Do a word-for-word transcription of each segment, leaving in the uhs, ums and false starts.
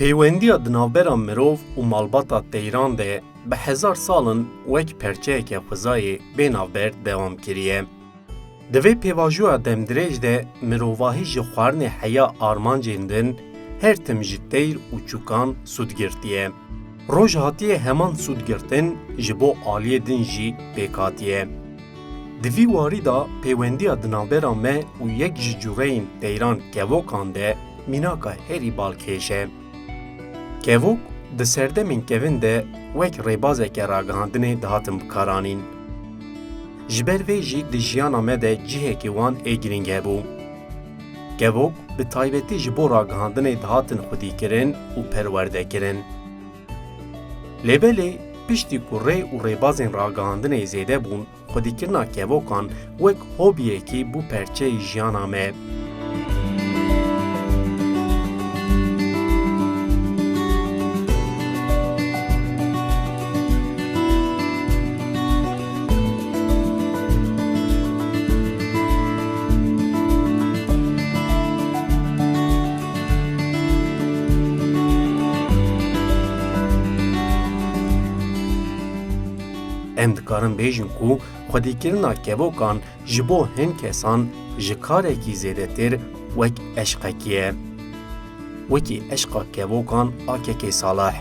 Pêwendiya di navbera mirov û malbata teyran de bi hezar sal in wek perçeyeke xwezayê bê navber dewam kiriye. Di vê pêvajoya demdirêj de mirovahî ji xwarinê heya armancên din her tim ji teyr û çûkan sûd girtiye. Roj hatiye heman sûd girtin ji bo aliyê din jî pêk hatiye. Di vî warî de pêwendiya di navbera me û yek ji cureyên teyran kevokan de mînaka herî balkêş e. Kevok di serdemên kevin de wek rêbazeke ragihandinê dihatin bikaranîn. Ji ber vê jî di jiyana me de cihekî wan ê girîng hebû. Kevok bi taybetî ji bo ragihandinê dihatin xwedîkirin û perwerdekirin. Lê belê piştî ku rê û rêbazên ragihandinê zêde bûn, xwedîkirina kevokan wek hobiyekî bû perçeyê jiyana me. Em dikarin bêjin ku xwedîkirina kevokan ji bo hin kesan ji karekî zêdetir wek eşqekî ye. Wekî eşqa kevokan a Kekê Salih.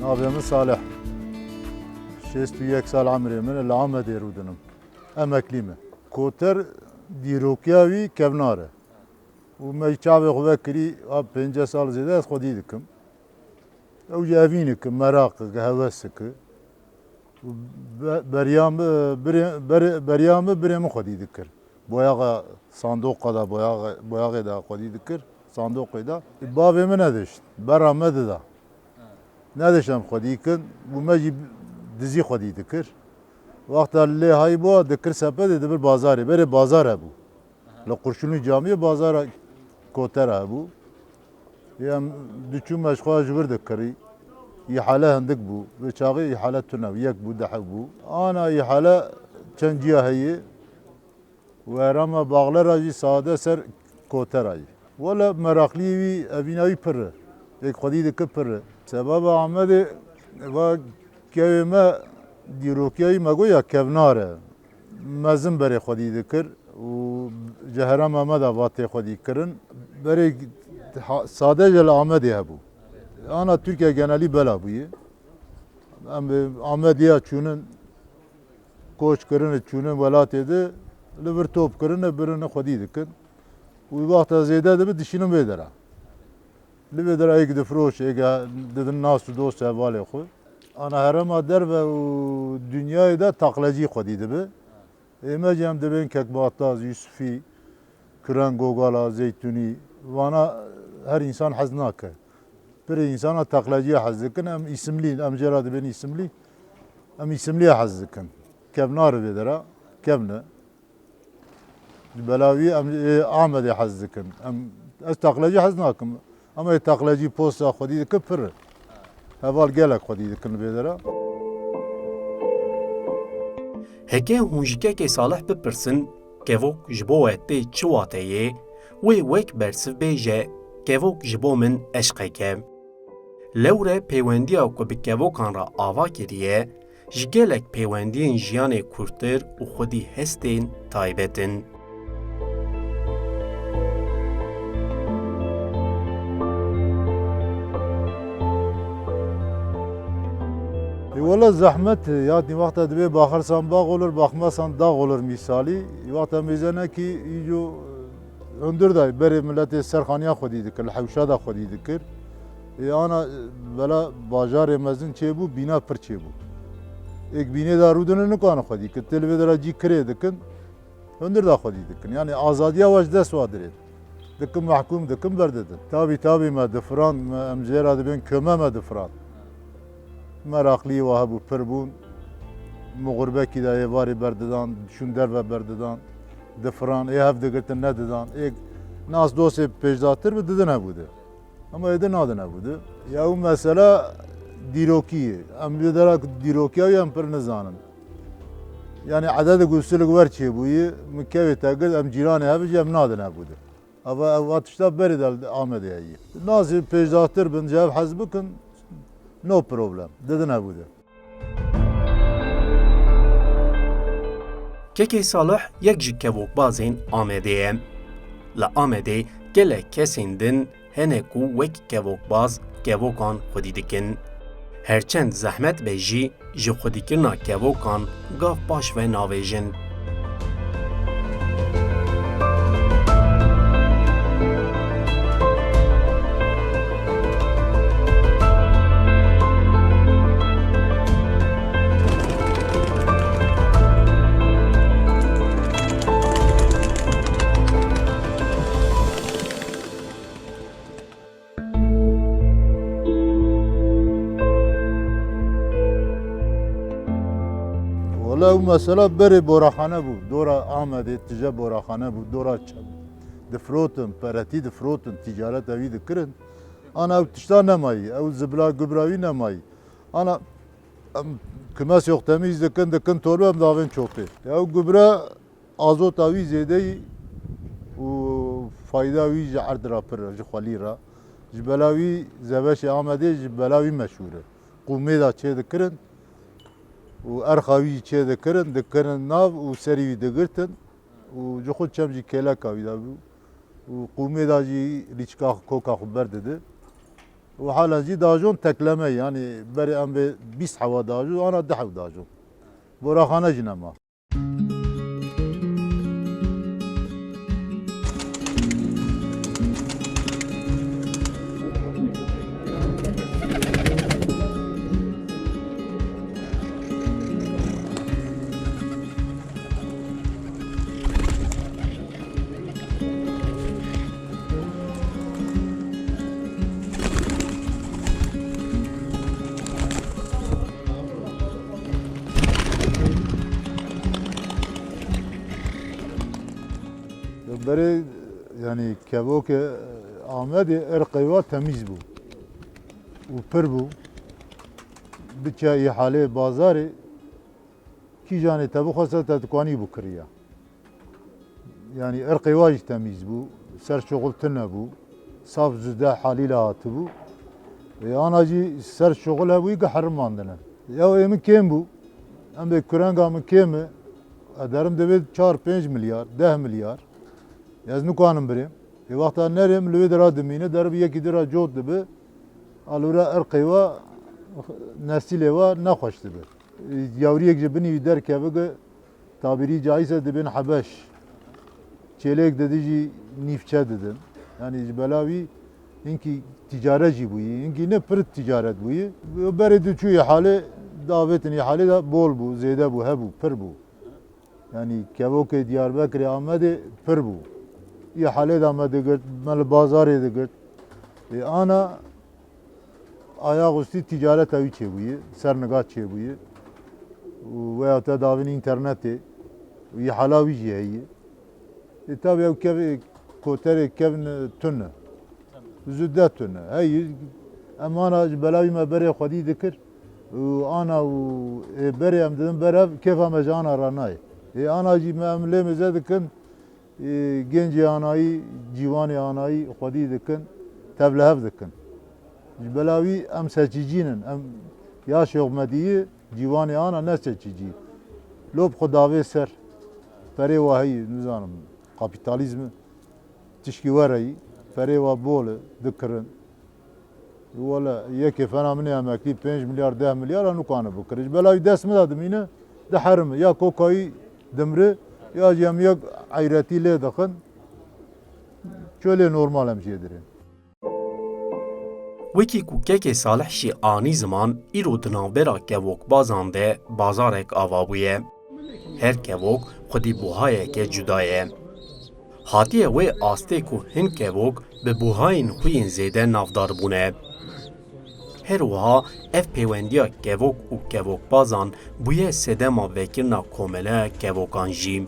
Navê min Salih. Şêst û yek sal emrê min e, li Amedê rûdinim. Emeklî me. Koter dîrokiya wî kevnar e. Û me jî çavê xwe vekirî, a pênceh sal zêde ez xwedî dikim. Ew jî evînik e, meraq e, hewes e. Û be-, beriya min, birê, berê, beriya min birê min xwedî dikir. Boyaxa sandoqa da, boyaxa, boyaxê da xwedî dikir, sandoqê da. Bavê min nedişt, berra me dida. Nedişt em xwedî kin, û me jî dizî xwedî dikir. Wexta lê hay bû, dikir sepetê, dibir bazarê. Berê bazar hebû. Li Qurşûnî camiyê bazara kotera hebû. Em diçû me ji xwe ji vir dikirî. Îhale hindik bû. Vê çaxê îhale tune bû. Yek bû, deh bû. Ana îhale çend ciya heye. Û herêma Baxlera jî sade ser kotera ye. Wele meraqliyê wî, evîna wî pir e. Êk xwedî dike pir e. Sebaba Amedê va kevê me dîrokiya wî me goya kevnar e. Mezin berê xwedî dikir û ji herêma me de va tê xwedî kirin. Berê ha-, sade ji li Amedê hebû. Ana Tirkiye genelî bela bûye. Em bi Amedê ya çûnin, koç kirine, çûnin welatê de, li vir top kirine, birine xwedî dikin. Û wexta zêde dibe dişînin vê dera. Li vê dera êk difiroşe, êk didin nas û dost hevalê xwe. Ana herêma derve û dinyayê de taqlecî xwedî dibe. Ê me jî em dibên Kekbataz, Yusufî, Kuren, Gogala, Zeytûnî, vana her însan hez nake. Pirê însana taqleciya hez dikin, em îsimlî, em jê re dibên îsimlî, em îsimliya hez dikin. Kevnar vê dera, kevne. Ji bela wî em ê Amedê hez dikin. Em, ez taqlecî hez nakim. Ama ê taqlecî posta xwedî dikin pir e. Heval gelek xwedî dikin li vê dera. Heke hûn ji Kekê Salih bipirsin, kevok ji bo we tê çi wateyê, wê wek bersiv bêje, kevok ji bo min eşqek e. Lewre pêwendiya ku bi kevokan re ava kiriye, ji gelek pêwendiyên jiyanê kûrtir û xwedî hestên taybet in. E, wele zehmet e, ya di wexta dibê baxirsan bax olur, baxmasan dağ olur mîsalî. Wexta mêzenekî îco, e, hundir da berê miletê serxaniya xwedî dikir, li hewşa da xwedî dikir. Ê ana, e, bela bajarê mezin çêbû, bîna pir çêbû. Êk bînê de rûdine nikane xwedî kir. Tê li vê dera cî kirê dikin, hundir da xwedî dikin. Yanî azadiya we ji dest wa dirê. Dikin mehkûm dikin berdidin. Tabî, tabî me difirand, me, em jê re dibên kome me difirand. Meraqlî wa hebû pir bûn. Mixurbekî de êvarî berdidan, şûn derve berdidan. Difiran, ê hev digirtin nedidan. Ê nas dostê pêşdatir bi didin hebû de. Ama êdî nadine bû di. Ya ew mesela dîrokî ye. Em li dera dîrokiya wî em pir nizanin. Yani ededek û silik wer çêbûyî, min kevê te girt, em cîranê hev jî em nadine bû di. Ava ev va tişta berê de li Amedê heye. Nasî pêşdaxtir bin, ji hev hez bikin, no problem. Didine bû di. Kekê Salih yek ji kevokbazên Amedê ye. Li Amedê gelek kesên din hene ku wek kevokbaz kevokan xwedî dikin. Her çend zehmet be jî ji xwedîkirina kevokan gav paş ve navêjin. Wele ew mesela berê boraxane bû. Dora Amedê tije boraxane bû. Dora çem difirotin, peretî difirotin, tîcareta wî dikirin. Ana ew tişta nemayî, ew zibila gubra wî nemayî. Ana em kimes yox temîz dikin, dikin torbe em davên çopê. Ew gubra azota wî zêde yî û fayda wî ji erd re pir e, ji xwelî re. Ji bela wî zeveşê Amedê ji bela wî meşhûr e. Qûmê de çê dikirin û erxa wî jî çê dikirin, dikirin nav û serî wî digirtin û ji xwe çem jî kêleka wî de bû û qûmê de jî rîçka xwe, koka xwe berdidi. Û halen jî dajon tekleme, yanî berê em bê bîst hewa dajon, ana du hew dajon. Boraxane jî nema. Berê, yanî kevokê Amedê irqê wa temîz bû û pir bû. Biçe îhalê bazarê, kîjanê te bixweste te dikanî bû kiriya. Yanî irqê wa jî temîz bû, ser şuxul tune bû, saf zûde halîle hatibû. Ê ana jî ser şuxul hebûyî giherimandine. Ya ê min kêm bû, em bê kurenga min kêm e, e, derim divê çar pênc milyar, deh milyar. Ez nikanim birêm. Ê wexta nerêm li wê dira dimîne, derib yekî dira cot dibi, alûra irqê wa, nesîlê wa nexweş dibi. Yawriyek ji binî wî derkevige, tabîrî caîz e, dibên hebeş. Çêlêk didin jî nîvçe didin. Yanî ji bela wî hinkî tîcaret jî bûyî, hinkî ne pir tîcaret bûyî. Berê diçû îhalê, davêtin îhalê de bol bû, zêde bû, hebû, pir bû. Yanî kevokê Diyarbekirê Amedê pir bû. Îhalê de me digirt, me li bazarê digirt. Ê ana ayaxustî tîcareta wî çêbûye, serniga çêbûye. Û veya te davîn înternetê û îhala wî jî heye. Ê tabi ew kev-, koterê kevn tune. Zû de tune. Hey, em ana ji bela wî me berê xwedî dikir. Û ana û ê berê em didin berev, kêfa me ji ana re nayê. Ê ana jî me em lê mêze dikin, ê gencê anayî, cîwanê anayî xwedî dikin, tevlihev dikin. Ji bela wî em seçicî nin, em ya şoxmediyî, cîwanê ana ne seçicî. Lop xwe davê ser, perê wa heyî, nizanim, kapîtalîzm e. Tişkî were yî, perê wa bol e, dikirin. Wele, yekê fena min ê emeklî pênc milyar, deh milyar a nûkane bikirin. Ji bela wî dest min de dimîne, diherime. Ya kokayî dimre, ya jî em yek eyretî lê dixin. Çolê normal em jê dirên. Wekî ku kekê Salih jî anî ziman, îro di navbera kevokbazan de bazarek ava bûye. Her kevok xwedî buhayeke cuda ye. Hatiye wê astê ku hin kevok bi buhayên xwe yên zêde navdar bûne. Her wiha ev pêwendiya kevok û kevokbazan bûye sedema vekirina komeleya kevokan jî.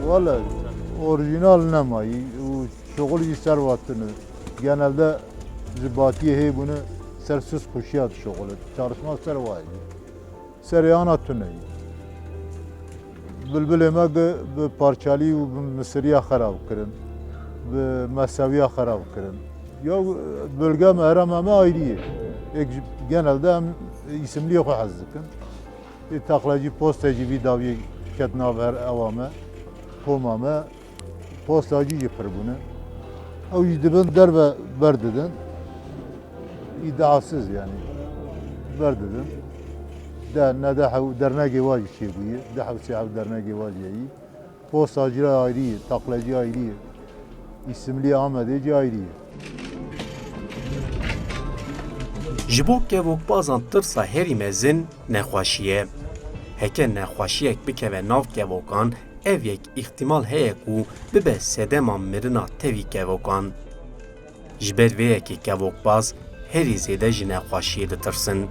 Wele, orîjînal nemayî û şixul jî ser wa tune. Genelde ji batiyê hê bûne ser sus xuşiya dişixule. Çalışma ser wa ye. Serê ana tune ye. Bilbilê me bi, bi parçalî û bi misiriya xerab kirin, bi mesewiya xerab kirin. Ya bölge me, herêma me ayrî ye. Êk ji, genelde em îsimliyê xwe hez dikin. Ê taqlecî, postecî vî dawiyê ket nav her ewa me, koma me. Postacî jî pir bûne. Ew jî dibin derve berdidin. Îdiasiz yani. Berdidin. De, ne de hew dernegê wa jî çêbûye. De hew sê hew dernegê wa jî heyî. Postacî ayrî ye, taqlecî ayrî ye. Îsimlî Amedê jî ayrî ye. Ji bo kevokbazan tirsa herî mezin nexweşî ye. Heke nexweşiyek bikeve nav kevokan, ev yek îhtimal heye ku bibe sedema mirina tevî kevokan. Ji ber vê yekê kevokbaz herî zêde ji nexweşiyê ditirsin.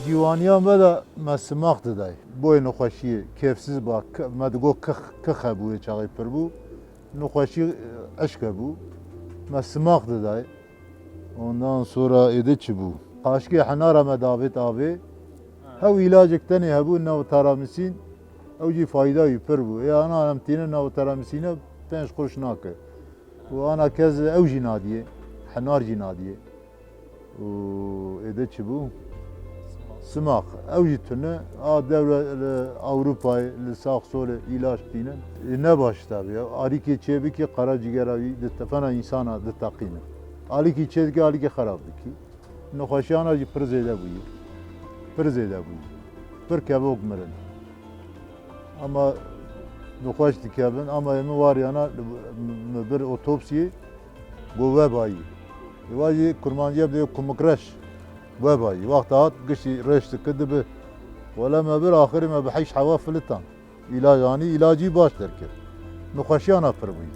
Cîwaniya me de me simax didayê. Boyê nexweşiyê kêfsiz ba, ke-, me digot kix, kix hebû, wê çaxê pir bû. Nexweşî, e, eşke bû. Me simax didayê. Ondan sonra êdî çi bû? Qaşikê henara me davêt avê. Hew îlacek tenê hebû, navtaramisîn. Ew jî fayda wî pir bû. Ê ana em tînin navtaramisîne pênc quruş nake. Û ana kes ew jî nadiyê. Henar jî nadiyê. Û êdî çi bû? Simax. Ew jî tune. A dewre li Ewropayê, li sax solê îlaç tînin. Ê ne baş tabi ya. Alîkê çê bikî, qara cigera wî di tefena însana diteqîne. Alîkî çê dikî, alîkê xerab dikî. Nexweşiyana jî pir zêde bûye. Pir zêde bûye. Pir kevok mirin. Ama nexweş dikevin, ama ê min war yana li, min bir otopsiyê got webayî. Ê wa jî kurmancî bidê kumikreş webayî. Wexta hat giştî rêş dike dibi. Wele me bir axirê me bi heyş hewa filitan. Îlac anî, îlacî baş derkir. Nexweşiyana pir bûyî.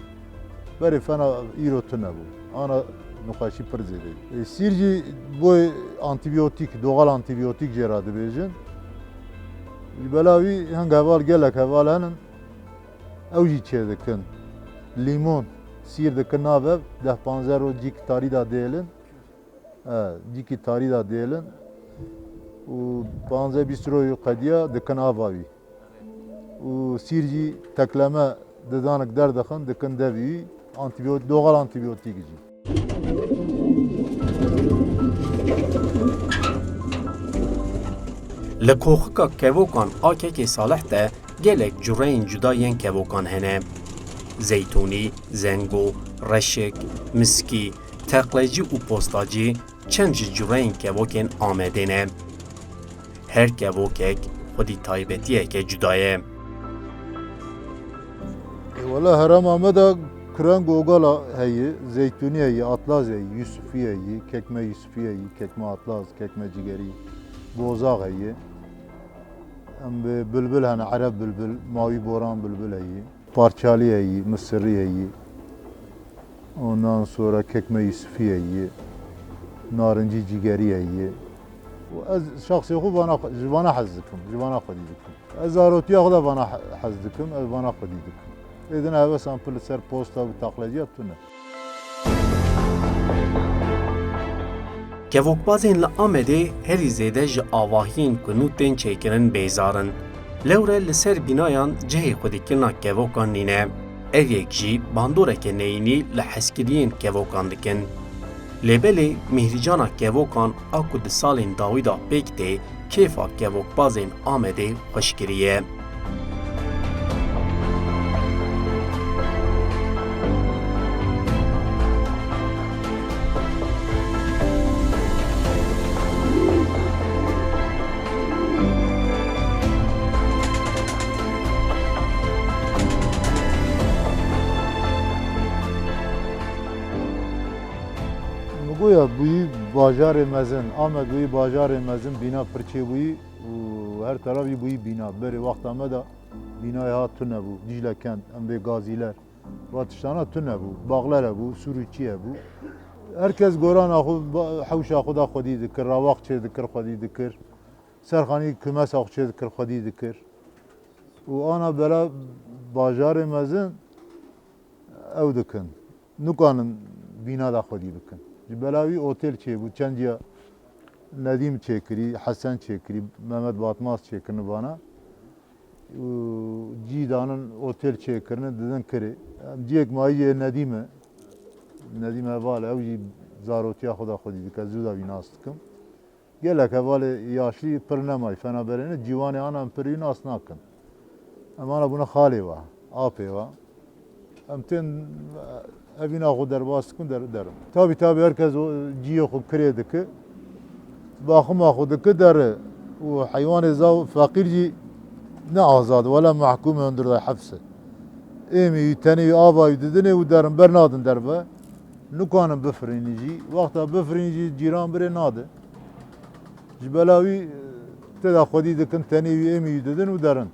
Berê fena îro tune bû. Ana nexweşî pir zêde. E, sîr jî boy antîbiyotîk, doğal antîbiyotîk jê re dibêjin. Ji bela wî hing heval, gelek heval henin. Ew jî çêdikin. Lîmon, sîr dikin nav ev, deh panzdeh roj cîk tarî de dêlin. E, cîkî tarî de dêlin. Û panzdeh bîst roj qediya dikin ava wî. Û sîr jî tekleme didanik derdixin, dikin devî wî, antîbiyot-, doğal antîbiyotîk jî. Li koxika kevokan a Kekê Salih de gelek cureyên cuda yên kevokan hene. Zeytûnî, zengo, reşik, miskî, teqlecî û postacî çend ji cureyên kevokên Amedê ne. Her kevokek xwedî taybetiyeke cuda ye. E, wela herêma me de kureng û ogala heye, zeytûnî heye, atlaz heye, yusufî heye, kekme yusufî heye, kekme atlaz, kekme cigerî, bozax heye. Em bi bilbil hene, ereb bilbil, mawî boran bilbil heye. Parçalî heyî, misirî heyî. Ondan sonra kekme yusufî heyî. Narincî cîgerî heyî. Û ez şexsê xwe vana, ji vana hez dikim, ji vana xwedî dikim. Ez zarotiya xwe de vana he-, hez dikim, ez vana xwedî dikim. Êdî ne hevesan pir li ser posta û taqleciya tune. Kevokbazên li Amedê herî zêde ji avahiyên ku nû tên çêkirin bêzar in. Lewre li ser bînayan cihê xwedîkirina kevokan nîne. Ev yek jî bandoreke neyînî li hezkiriyên kevokan dikin. Lê belê mîhrîcana kevokan a ku di salên dawî de pêk tê, kêfa kevokbazên Amedê xweş kiriye. Min goya bûyî bajarê mezin, Amed bûyî bajarê mezin, bîna pir çêbûyî. û her tarafî bûyî bîna. Berê wexta me de bînayê ha tune bû. Dîcle kend, em bê gazîler. Va tiştana tune bû. Baxlere bû, sûrûçiye bû. Her kes gorana xwe, ba-, hewşa xwe da xwedî dikir, ravaq çê dikir, xwedî dikir. Serxanî kumesa xwe çê dikir, xwedî dikir. Û ana bela bajarê mezin ew dikin. Nikanin bîna da xwedî bikin. Ji bela wî otêl çêbû, çendiya Nedîm çêkirî, Hesen çêkirî, Mehmet Batmaz çêkirin vana. Û cî danin otêl çêkirine, didin kirê. Em ciyek mayî yê Nedîm e. Nedîm heval e, ew jî zarotiya xwe da xwedî dike, zû da wî nas dikim. Gelek hevalê yaşlî pir nemayî, fena berê ne, cîwanê ana em pir wî nas nakin. Em ana bûne xalê we, apê we. Em tên evîna xwe derbas dikin, der-, derin. Tabî, tabî her kes o ciyê xwe kirê dike, baxima xwe dike, dere. Û heywanê zav feqîr jî ne azad, wela mehkûm e hundir de hepse. Êmî wî, tenê wî, ava wî didinê û derin, bernadin derve. Nikanin bifirînî jî. Wexta bifirînî jî cîran birê nade. Ji bela wî, e, tê de xwedî dikin, tenê wî, êmî wî didin û derin.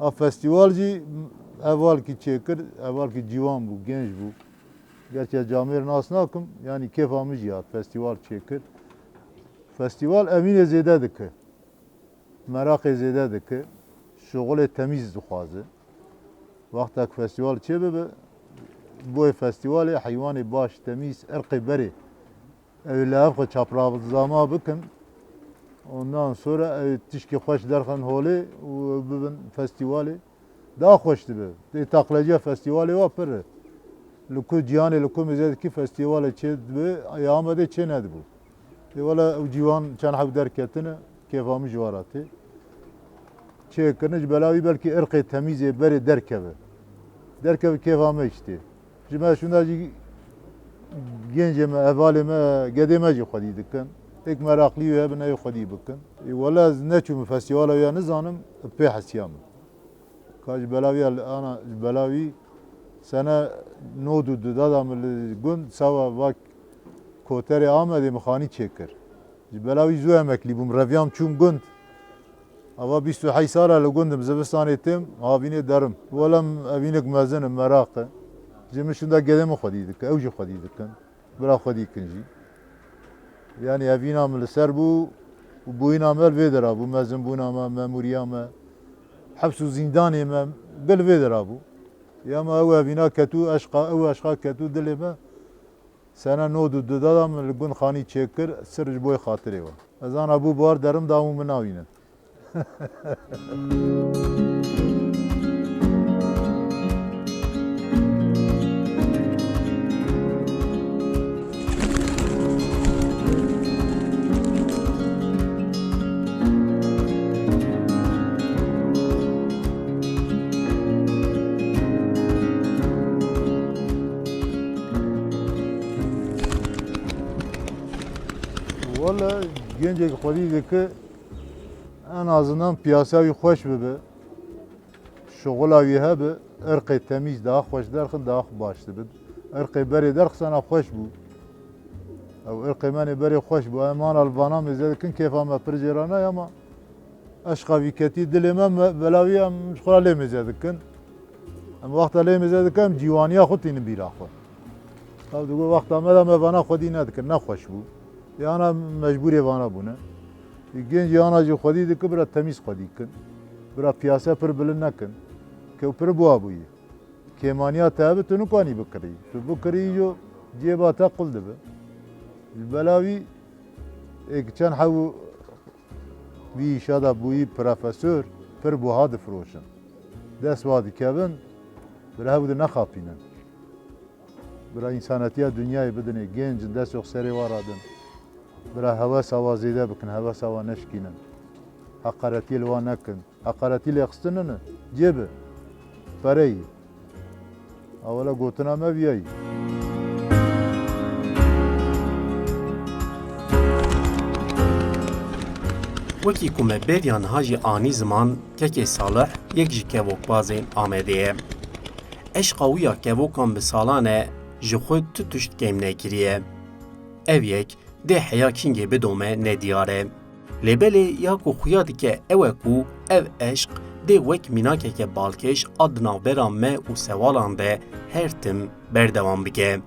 A festîval jî hevalkî çêkir, hevalkî ciwan bû, genç bû. Gerçi ez camêr nas nakim, yanî kêfa min jî hat, festîval çêkir. Festîval evînê zêde dike. Meraqê zêde dike, şixulê temîz dixwaze. Wextek festîval çêbibe, boyê festîvalê heywanê baş, temîz, irqê berê. Ew ê li hev xwe çaprazama bikin. Ondan sonra ew ê tişkê xweş derxin holê û ew bibin festîvalê. Daha xweş dibe. Tê taqleciya festîvalê wa pir e. Li ku cîhanê, li ku mêze dikî festîvalê çê dibe, ya Amedê çê nedibû. Ê wele ew cîwan çend heb derketine, kêfa min ji wara tê. Çêkirine ji bela wî belkî irqê temîzê berê derkeve. Derkeve kêfa me jî tê. Ji me şûnda jî gencê me, hevalê me, gedê me jî xwedî dikin. Êk meraqlî wê hebin, ew xwedî bikin. Ê wele ez neçûm festîvala wî ya nizanim, pê hesiya min. Ka ji bela wî ya, ana, ji bela wî sene nod û du da da min li gund, sawa vak koterê Amedê min xanî çêkir. Ji bela wî zû emeklî bûm, reviyam çûm gund. Ava bîst û heşt sala li gund im, zivistanê têm, havînê derim. Welem evînek mezin im, meraq e. Ji min şûnda gedê min xwedî dike, ew jî xwedî dikin. Bira xwedî kin jî. Yanî evîna min li ser bû û bûyîna me li vê dera bû, mezinbûna me, memûriya me, heps û zîndanê me, bi li vê dera bû. Ya me ew evîna ketû, eşqa, ew eşqa ketû dilê me. Sene nod û du da da min li gund xanî çêkir, sir ji bo xatirê we. Ez ana bû bar derim da û min navînin. Wele gencek xwedî dike, en azından piyasa wî xweş bibe. Şixula wî hebe, irqê temîz daha xweş derxin, daha baş dibin. Irqê berê derxisana xweş bû. Ew irqê menê berê xweş bû. Em ana li vana mêze dikin, kêfa me pir jê re nayê, ama eşqa vî ketî dilê me, me, bela wî em ji xwe re lê mêze dikin. Em wexta lê mêze dikin, em cîwaniya xwe tînin bîra xwe. Ew digo wexta me de me vana xwedî nedikin, ne xweş bû. Ê ana mecbûrê vana bûne. Ê genc ê ana jî xwedî dikin, bira temîz xwedî kin. Bira piyase pir bilind nekin. Kew pir buha bûye. Kêmaniya te hebe tu nikanî bikirî. Tu bikirî jo cêba te qul dibe. Ji bela wî êk çend hew vî îşa de bûyî profesor pir buha difiroşin. Dest wa dikevin, bira hew di nexapînin. Bira însanetiya dinyayê bidinê, gênc in, dest yox serê wa radin. Bira hewesa wa zêde bikin, hewesa wa neşkînin. Heqaretiyê li wa nekin. Heqaretî lêxistin nine, cê bi. Pereyî. Ewela gotina me viyayî. Wekî ku me bêriya niha jî anî ziman, kekê Salih yek ji kevokbazên Amedê ye. Eşqa wî ya kevokan bi salan e ji xwe tu tişt kêm nekiriye. Ev yek dê heya kîngê bidome nediyar e. Lê belê ya ku xuya dike ew e ku ev eşq dê wek mînakeke balkêş a di navbera me û sewalan de her tim berdewam bike.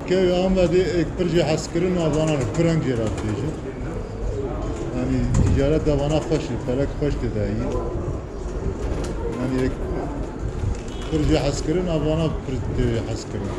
Kevê Amedê êk pir jê hezkirin a vana kureng jê re dibêjin. Yanî tîcaret de vana xweş e, pelek xweş tê de yî. Yanî êk pir jê hezkirin a vana pir tê hezkirin.